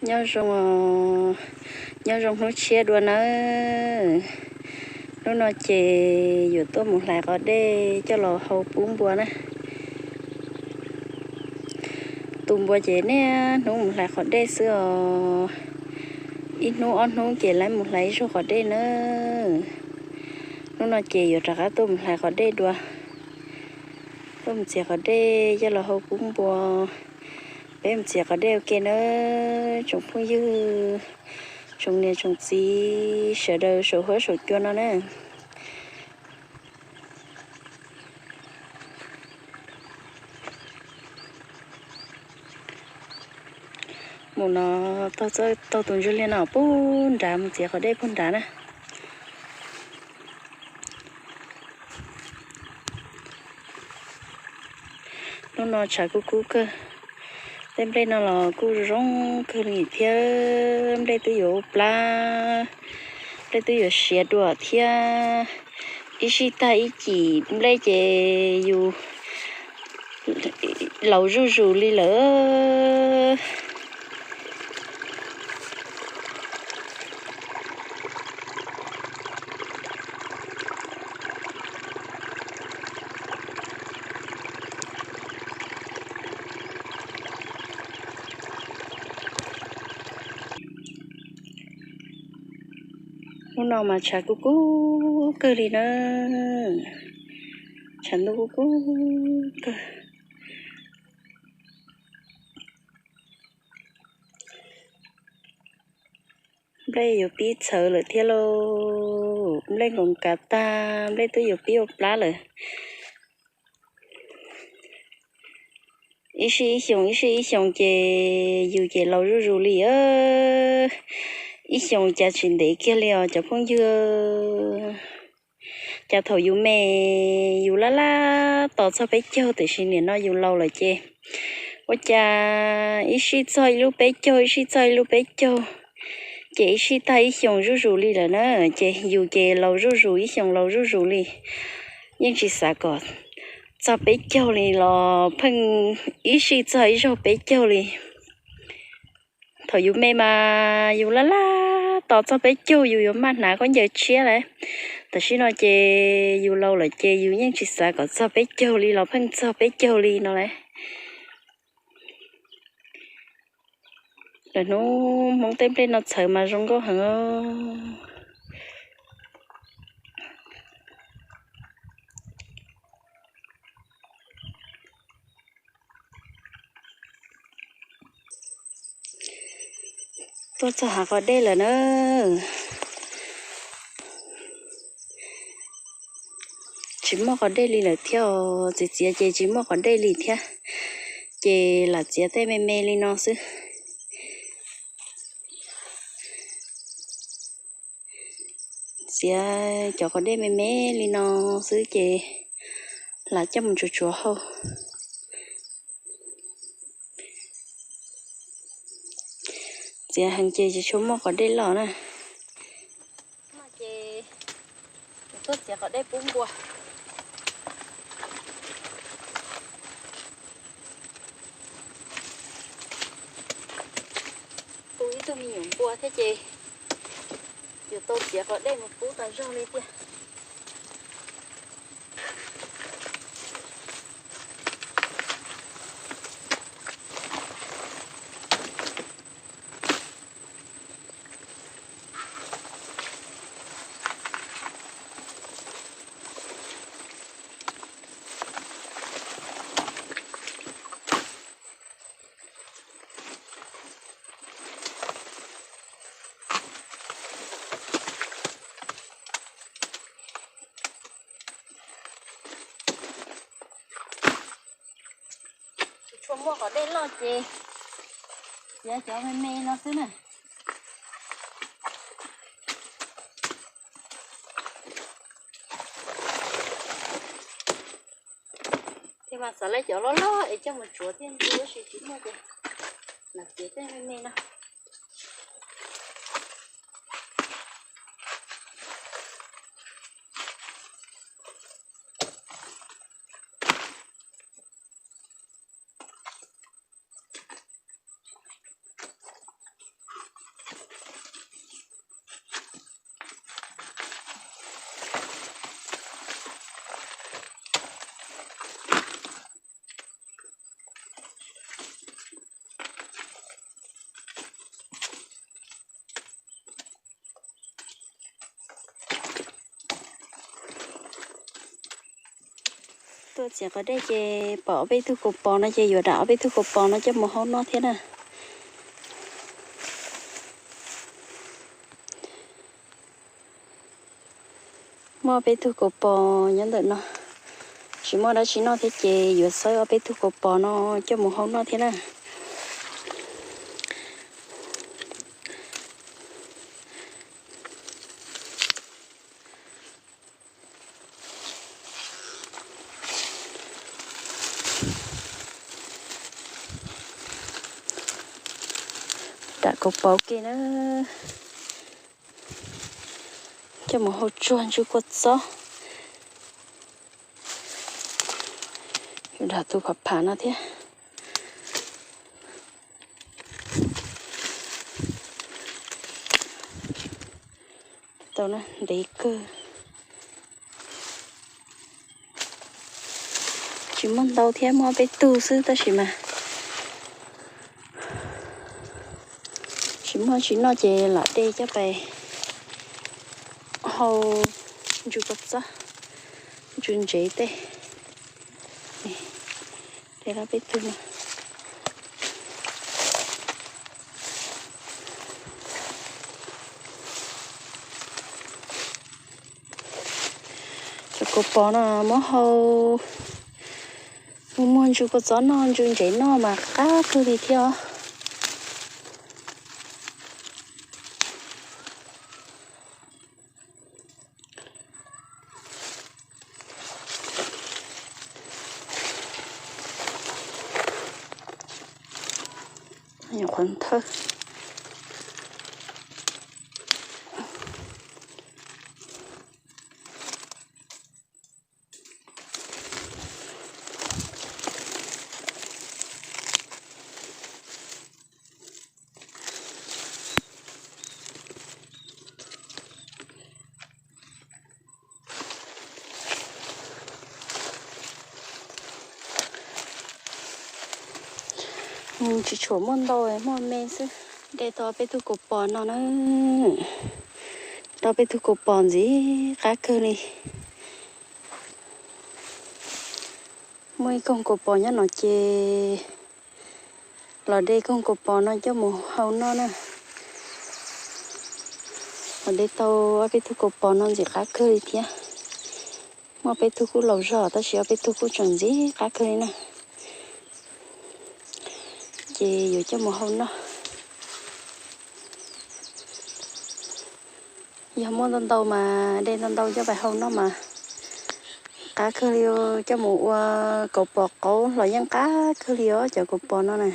Nyob zoo, nyob zoo hnub tshiab dua nawb. Hnub no ces yuav tuaj mus hlais qos dej coj los hau pub npua na. Tus npua ces niaj hnub mus hlais qos dej xwb os. Ib hnub ob hnub ces lawv mus hlais ib zaug qos dej na. Hnub no ces yuav rov qab tuaj mus hlais qos dej dua. Tuaj mus txiav qos dej coj los hau pub npua. Peb mus txiav qos dej ua ke nawb tsoom phooj ywg, tsoom niam tsoom txiv sawv daws saum huab saum cua no na. Mus no taug tus ntsuj liaj no puag nrad, mus txiav qos dej puag nrad na. Hnub no tshav kub kub kawg. Tej nplej no los kuj zoo kawg li thiab. Nplej twb yuav ua plab, nplej twb yuav siav dua thiab. Ib sij tag ib cim nplej ces yus laus zuj zus li lawm. Hnub no mas tshav kub kub kawg li na. Tshav ntuj kub kub kawg. Nplej yuav pib txhawv lawm thiab lauj. Nplej nkaus kav tag, nplej twb yuav pib ua plab lawm. Ib sij ib xyoos ib sij ib xyoos ces yus ces laus zuj zus li. Ib xyoos cas tsis ntev kiag li os cov phooj ywg. Cas thaum yus me yus laj laj tos txog peb caug, tiam sis nim no yus laus lawm ces ua cas ib sij txog ib lub peb caug, ib sij txog ib lub peb caug, ces ib sij tag ib xyoos zuj zus li lawm na. Ces yus ces laus zuj zus, ib xyoos laus zuj zus li. Yeej tsis xav kom txog peb caug li los pheej ib sij txog ib zaug peb caug li. Thaum yus me mas yus laj laj tos txog peb caug yus yuav maj hnav khaub ncaws tshiab lawm. Tam sim no ces yus laus lawm ces yus yeej tsis xav kom txog peb caug li los pheej txog peb caug li no lawm. Lawm hnub Hmoob tej nplej no txhawv mas zoo nkauj heev. Tuaj txog hav qos dej lawm na. Tsis muaj qos dej li lawm thiab os, txiav txiav ces tsis muaj qos dej li thiab. Ces lam txiav tej me me li no xwb. Txiav cov qos dej me me li no xwb ces lam coj mus tsuav tsuav hau. Txiav heev ces tsis tshua muaj qos dej loj na. Ces tuaj txiav qos dej pub npua. Tu ib tug me nyuam npua thiab ces yuav tau txiav qos dej mus pub tas zog li tiag. Tsis tshua muaj qos dej loj ces txiav cov me me no xwb na. Thiab mas xav lawv cov loj loj es coj mus tsuav thiaj nti, tab sis tsis muaj ces lam txiav tej me me no. Txiav qos dej ces pom ob peb tug kaus pos no ces yuav dam ob peb tug kaus pos no coj mus hau noj thiab na. Muaj peb tug kaus pos nyob ntawm no, tsis muaj dab tsi noj thiab ces yuav xawb ob peb tug kaus pos no coj mus hau noj thiab na. Dam kaus pos ke na, coj mus hau tsuag ntsuj kua txob. Yuav dam tus phav phav no thiab. Tau na, ntev kawg. Tsis muaj ntau thiab, muaj peb tug xwb tab sis mas tsis muaj tsis noj ces lam de coj pais hau ntsuj kua txob, ntsuj ntsev tej. De peb tug no. Cov kaus pos no muab hau, muaj muaj ntsuj kua txob noj, ntsuj ntsev noj mas qab kawg li thiab os. Qhov thawj. Tsis tshua muaj ntau, muaj me xwb. De tau peb tug kaus pos no na, tau peb tug kaus pos ntxiv qab kawg li. Muaj ib koog kaus pos nyob no ces los de koog kaus pos no coj mus hau noj na. Los de tau ob peb tug kaus pos no ntxim qab kawg li thiab. Muaj peb tug kuj laus zog tab sis ob peb tug kuj tseem ntxim qab kawg li na. Ces yuav coj mus hau noj. Yog muaj ntau ntau mas de ntau ntau coj pais hau noj mas qab kawg li, coj mus ua kaus pos qaub los yeej qab kawg li os cov kaus pos no na.